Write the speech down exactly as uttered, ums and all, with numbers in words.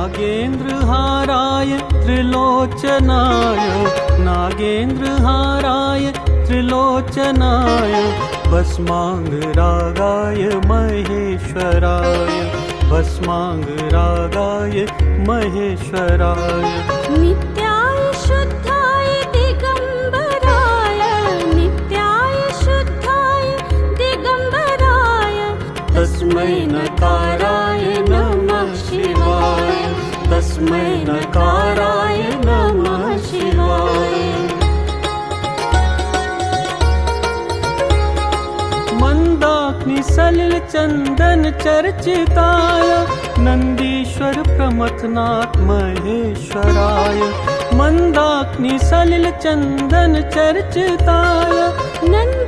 नागेन्द्रहाराय त्रिलोचनाय, नागेन्द्रहाराय त्रिलोचनाय, भस्माङ्गरागाय महेश्वराय, भस्माङ्गरागाय महेश्वराय। नित्याय शुद्धाय दिगम्बराय, नित्याय शुद्धाय दिगम्बराय, तस्मै नकाराय नमः शिवाय, तस्मै नकाराय नमः शिवाय। मन्दाग्निसलिलचन्दनचर्चिताय नन्दीश्वर प्रमथनाथ महेश्वराय, मन्दाग्निसलिलचन्दनचर्चिताय नन्द